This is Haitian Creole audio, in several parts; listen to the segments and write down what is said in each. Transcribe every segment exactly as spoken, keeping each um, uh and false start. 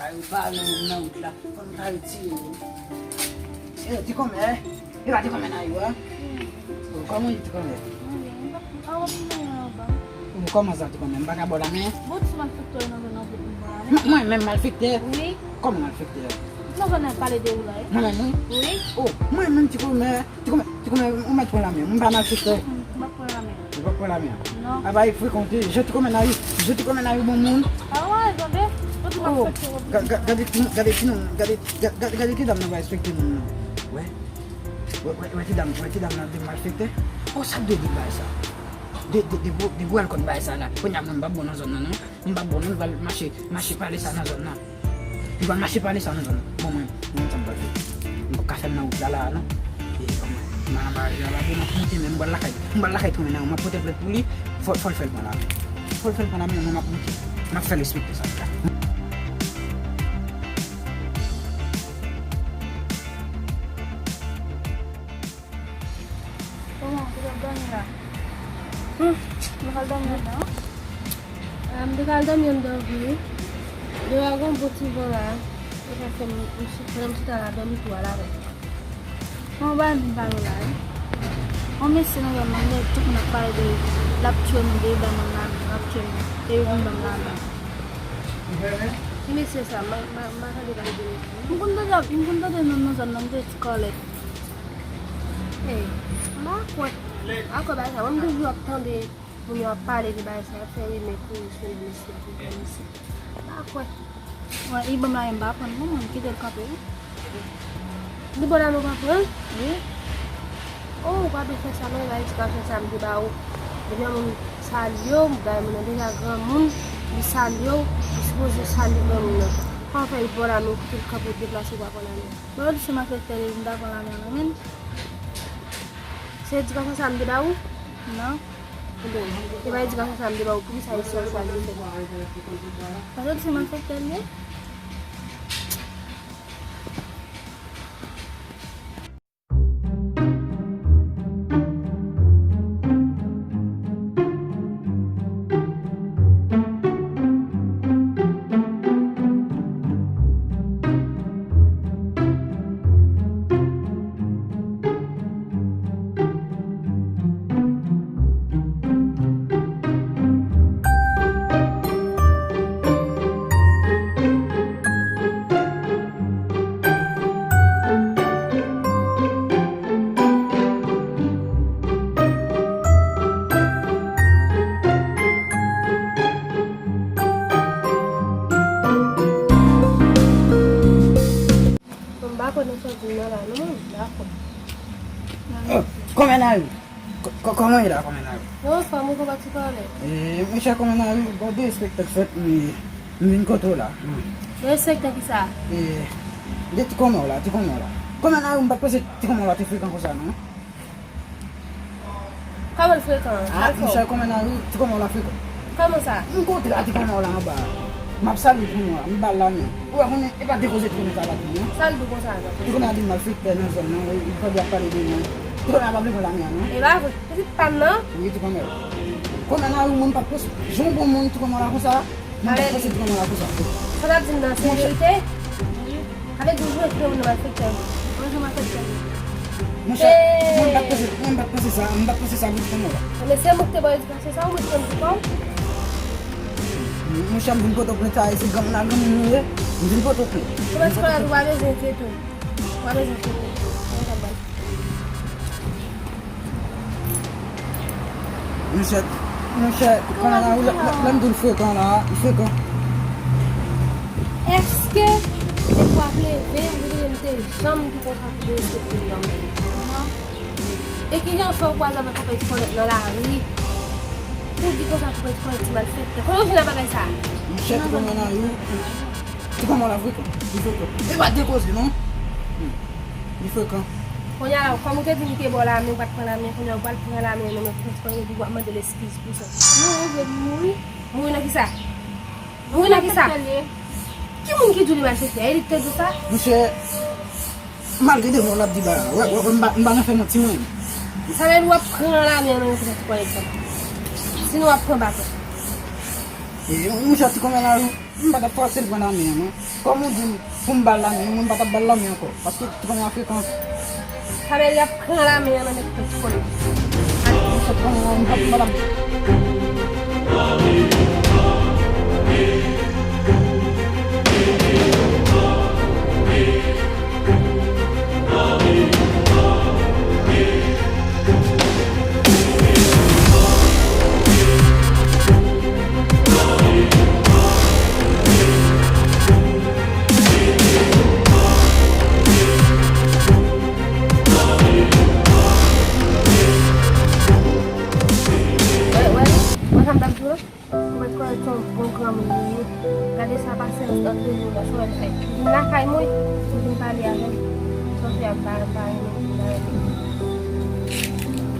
Yo bare moun nan wout la. Fò nou ta retire yo. E, ti kòmè, e pa ti kòmè nan yo a? Kòman w ye, ti kòmè? Ou kòman sa, ti kòmè? M pa ka ba w lamen? Bon, ti malfektè nan zòn nan pou m ba w lamen. Mwen menm malfektè? Wi. Kòman malfektè? Nan zòn nan pale de ou la, wi. Mwen menm, wi? Wi. Oh, mwen menm, ti kòmè. Ti kòmè, ti kòmè, ou mèt pran lamen. M pa malfektè. M p ap pran lamen. Ou p ap pran lamen? Non. Apa, e frekan w te, jan ti kòmè nan yo, jan ti kòmè nan yo bon moun. Ah ouais, tande. Ou di malfektè. Oh, ga- ga- gade ti, gade ti non, gade, ga- gade, gade ti dam nan pa respekte moun non. Wè. Wè, wè, wè ti dam, wè ti dam nan de malfektè. Oh, sa vle di bagay sa. De, de, de gwo, de gwo alkòl bagay sa la. Kounye a mwen m p ap bon nan zòn nan non. M p ap bon non, m pral mache, mache pale sa nan zòn nan. M pral mache pale sa nan zòn nan. Bon, mwen, mwen sa m pral fè. M p ap ka fè l nan wout la, la, non. E, bon, mwen, m al anba revè a la, bon, m ap monte, men m pral lakay. M pral lakay tounen nan, m ap pote plent pou li. Fò, fò l fè l pran la. Fò l fè l pran la, men mwen, m ap monte. M ap fè l respekte sa. Kòman, ou t ap dòmi la? Hmm, m t al dòmi anndan. Ah, m te al dòmi anndan vre. Deyò a gen yon bon ti van la. Se sa fè m, m chita, pandan m chita la, dòmi tou al avè m. Mwen ba nou pale la, wi. Yon mesye nan zòn nan, men tout moun ap pale de l, l ap tchwe moun, de l bay moun lamen, l ap tchwe moun, de l vin ban m lamen. Ki mesye sa? M pa, m pa, m pa tande pale de li. M konn tande, m konn tande non nan zòn nan, m te di Kòlèt. Ey, m pa kwè. M pa kwè bagay sa. Mwen, m toujou ap tande moun yo ap pale de bagay sa, y ap fè rimè kouri sou yon mesye ki gen misye. M pa kwè. Wè, li ban m lamen, m pa pran l non, mwen, m kite l kanpe, wi. Li ban w lamen, w pa pran l? Wi. Oh, ou pa dwe fè sa non, e pa edikasyon sa m te ba ou. Depi yon moun salye w, bay moun nan deja granmoun, li salye w, li sipoze salye granmoun nan. Kòman fè li ban w lamen, ou kite l kanpe, ou deplase, ou pa pran lamen? Bon, se malfektè li, m ta pran lamen nan men l. Se edikasyon sa m te ba ou? Non. Bon, se pa edikasyon sa m te ba ou, poukisa se sa w chwazi fè? Paske se malfektè li ye. Bon, m pa kwè nan sa w di m nan la non, m pa kwè. Oh, kòmè nan ri. Kò- kò- Kòman w ye la, kòmè nan ri? Non, fanm ou konn pati pale. E, monchè, kòmè nan ri, bon, derespektan k fèt, men m vin kote w la. Hmm. Derespektan kisa? E, de ti kòmè w la, ti kòmè w la. Kòmè nan ri, m pa t panse ti kòmè w la te frekan konsa, non. Kòman l frekan? Ah, monchè, kòmè nan ri, ti kòmè w la frekan. Kòman sa? M kontre a ti kòmè w la anba. M ap salye ti kòmè w la, m ba l lamen. Ou pa konnen, e pa de koze ti kòmè sa la di, non? Sa l di w konsa, non? Ti kòmè a di m malfektè nan zòn nan, wi, li pa dwe ap pale de mwen. Ti kòmè a pa vle pran lamen an, non? E pa vre. Pitit pa m nan? Wi, ti kòmè. Kòmè nan ri, mwen m pa t panse, jan w bon moun, ti kòmè w la konsa. Mwen pa t panse ti kòmè w la konsa. Sa w ap di m nan, se verite? Avèk di w jwe frè w nan malfektè. Mwen jwe malfektè. Monchè, mwen pa t panse, mwen pa t panse sa, mwen pa t panse sa pou ti kòmè w la. Men se mwen ki te ba w edikasyon sa, ou mèt pran pou kò w. Monchè, m vin Pòtoprens la, e se granmoun ak granmoun nou ye. M vin Pòtoprens. Kòman ti kòmè w pa bezwen enkyete w? Ou pa bezwen enkyete w. Mwen konprann. Monchè, monchè, kòmè nan ri, lè, lè, lè m di w l frekan la, li frekan. Èske depi w ap leve, ou te janm di konsa pou derespekte yon nonm? Non. E kijan fè w kwaze avèk yon ti kòmè nan lari? Pou di konsa pou yon ti kòmè ti malfektè. Kòman w jwenn nan bagay sa? Monchè, ti kòmè nan ri, ti kòmè w la frekan. Li frekan. E pa de koze, non. Hmm. Li frekan. Kounye a la, kòm ou te di m te ba w lamen, ou pa t pran lamen, kounye a ou pral pran lamen nan men pwofesè, epi w ap mande l eskiz pou sa. Non, ou vle mouri? Mouri nan kisa? Mouri nan kisa? Ki moun ki di w li malfektè? E li ki te di w sa? Monchè, malgre de mo l ap di ba, wè, wè, wè, m pa, m pa nan fè manti mwen. Sa vle di w ap pran lamen nan men pwofesè, pa egzanp. Sinon w ap pran baton. E, monchè, ti kòmè nan ri. M pa t ap fòse l pran lame an, non. Kòm ou di m pou m ba l lame an, mwen m pa t ap ba l lame ankò. Paske ti pran an frekan. Kamèl y ap pran lame an nan men tout kote. Alè, m sot pran an, m p ap ba l lame. Wè, wè, wè sa m t ap di w la? Ou mèt kwè se yon bon granmoun li ye. Gade sa pasyans antre nou la, sa w wè l fè. Vin lakay mwen, pou vin pale avè m. Sa w fè a m pa, m pa renmen vin avè m.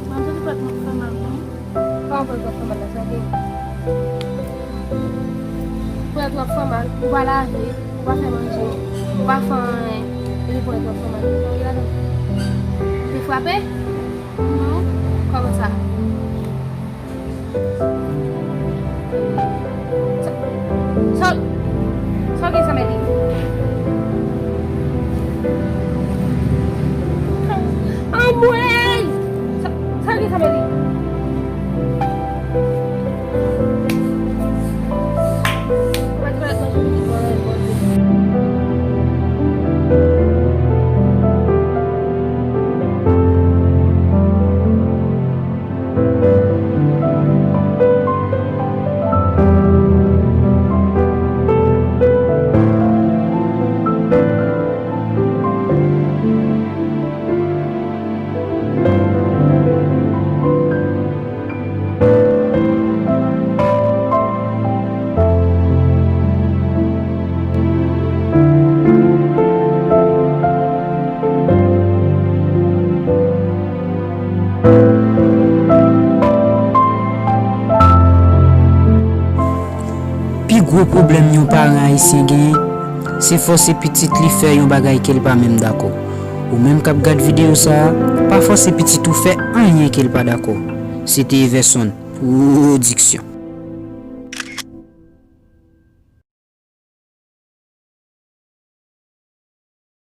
Mwen, m santi pwèt mwen fè mal, non? Kòman pwèt w ap fè mal la, sa gen? Pwèt w ap fè mal, ou pa lave, ou pa fè manje, ou pa fè anyen, epi pwèt w ap fè mal. Sa w gen ladan? Ou te frape? Non. Kòman sa? Sa, sa, sa w gen sa, Mèdi? Anmwey! Sa, sa w gen sa, Mèdi? Pi gwo pwoblèm yon paran ayisyen genyen, se fòse pitit li fè yon bagay ke l pa menm dakò. Ou menm k ap gad videyo sa a, pa fòse pitit ou fè anyen ke l pa dakò. Se te Everson, Pwodiksyon.